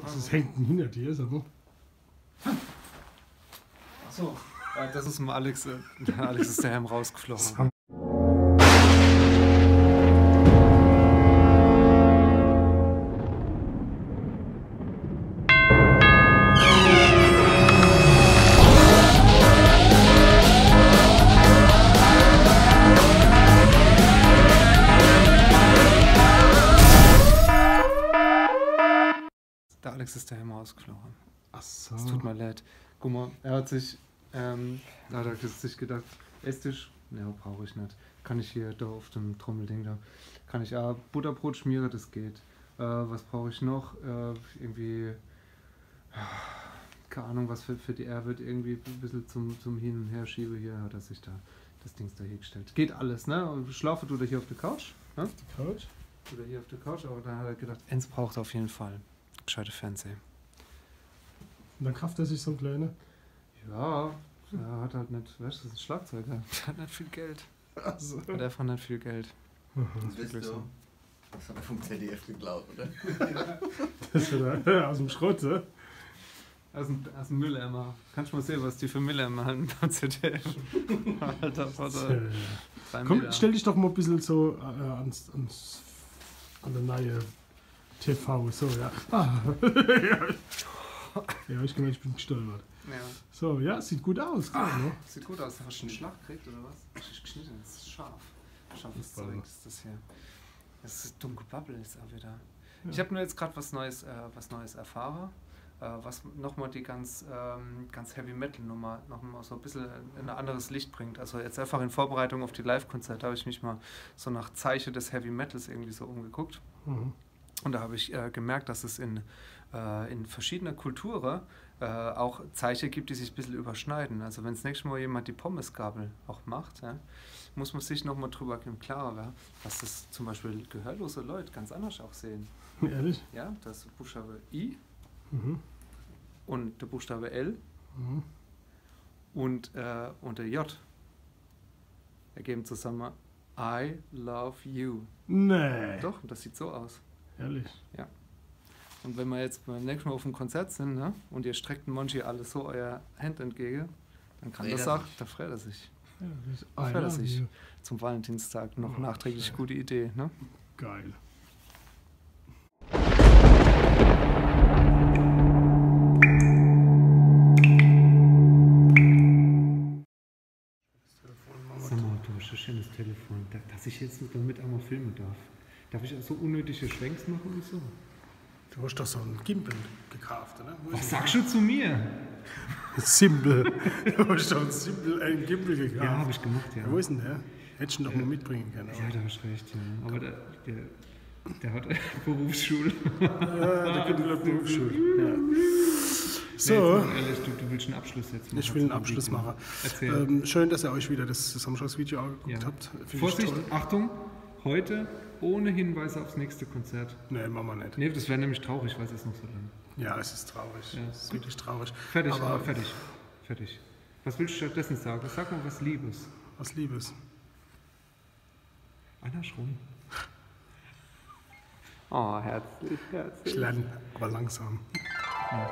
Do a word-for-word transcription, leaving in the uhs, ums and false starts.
Was hängt denn hinter dir, sag mal? Ach so, äh, das ist dem Alex, äh, der Alex ist der Helm rausgeflogen. Der Alex ist der Helm rausgeflogen. Ach so. Es tut mir leid. Guck mal, er hat sich, ähm, da hat er sich gedacht, Esstisch, ja, brauche ich nicht. Kann ich hier da auf dem Trommelding da, kann ich auch Butterbrot schmieren, das geht. Äh, was brauche ich noch? Äh, irgendwie, keine Ahnung, was für, für die Arbeit irgendwie ein bisschen zum, zum Hin- und Herschieben hier, hat er sich da das Dings da hingestellt. Geht alles, ne? Und schlafen tut er hier auf der Couch, ne? Auf der Couch? Tut er hier auf der Couch, aber dann hat er gedacht, eins braucht er auf jeden Fall. Gescheite Fernseher. Und dann kauft er sich so einen kleinen. Ja, er hat halt nicht, weißt du, das ist ein Schlagzeuger. Der hat nicht viel Geld. Also. Hat einfach nicht viel Geld. Mhm. Das ist wirklich so. Das hat er vom Z D F geklaut, oder? Das ist wieder aus dem Schrott, ne? Aus dem, aus dem Mülleimer. Kannst du mal sehen, was die für Mülleimer haben beim Z D F. Alter Vater. Tja, ja. Drei Meter. Komm, stell dich doch mal ein bisschen so äh, ans, ans, an der neue T V, so, ja. Ah. Ja, ich gemeint, ich bin gestolpert. Ja. So, ja, sieht gut aus, klar, ne? Sieht gut aus. Hast du einen Schlag gekriegt, oder was? Hast du dich geschnitten? Das ist scharf. Scharfes Zeug ist das hier. Das ist dunkle Bubble ist auch wieder. Ja. Ich habe nur jetzt gerade was Neues, äh, was Neues erfahren, äh, was nochmal die ganz, ähm, ganz Heavy Metal Nummer nochmal so ein bisschen in ein anderes Licht bringt. Also jetzt einfach in Vorbereitung auf die Live-Konzerte habe ich mich mal so nach Zeichen des Heavy Metals irgendwie so umgeguckt. Mhm. Und da habe ich äh, gemerkt, dass es in, äh, in verschiedener Kultur äh, auch Zeichen gibt, die sich ein bisschen überschneiden. Also wenn das nächste Mal jemand die Pommesgabel auch macht, ja, muss man sich nochmal drüber im Klaren werden, dass das zum Beispiel gehörlose Leute ganz anders auch sehen. Ehrlich? Ja, das Buchstabe I mhm. und der Buchstabe L mhm. und, äh, und der J ergeben zusammen I love you. Nee. Doch, das sieht so aus. Ehrlich? Ja. Und wenn wir jetzt beim nächsten Mal auf dem Konzert sind, ne, und ihr streckt manche alle so euer Hand entgegen, dann kann das auch, da freut er sich. Ja, das ist I love you. Zum Valentinstag noch nachträglich gute Idee, ne? Geil. Sag mal, du hast ein schönes Telefon, da- dass ich jetzt damit einmal filmen darf. Darf ich so unnötige Schwenks machen und so? Du hast doch so ein Gimbal gekauft, oder? Was sagst du zu mir? Simpel. Du hast doch ein Simpel, ein Gimbal gekauft. Ja, habe ich gemacht, ja. Wo ist denn der? Hättest du ihn doch mal mitbringen können. Ja, da hast recht, ja. Aber der, der, der hat Berufsschule. Ja, der Gimbal hat Berufsschule. Ja. So. Nee, jetzt mal ehrlich, du, du willst einen Abschluss jetzt machen. Ich will einen Abschluss machen. Erzähl. Ähm, schön, dass ihr euch wieder das Samstagsvideo angeguckt habt. Find ich toll. Vorsicht, Achtung, heute ohne Hinweise aufs nächste Konzert. Nee, machen wir nicht. Nee, das wäre nämlich traurig, weil es ist noch so lang. Ja, es ist traurig. Ja. Es ist wirklich traurig. Fertig, aber fertig. Fertig. Was willst du stattdessen sagen? Sag mal was Liebes. Was Liebes. Andersrum. Oh, herzlich, herzlich. Ich lerne, aber langsam. Ja.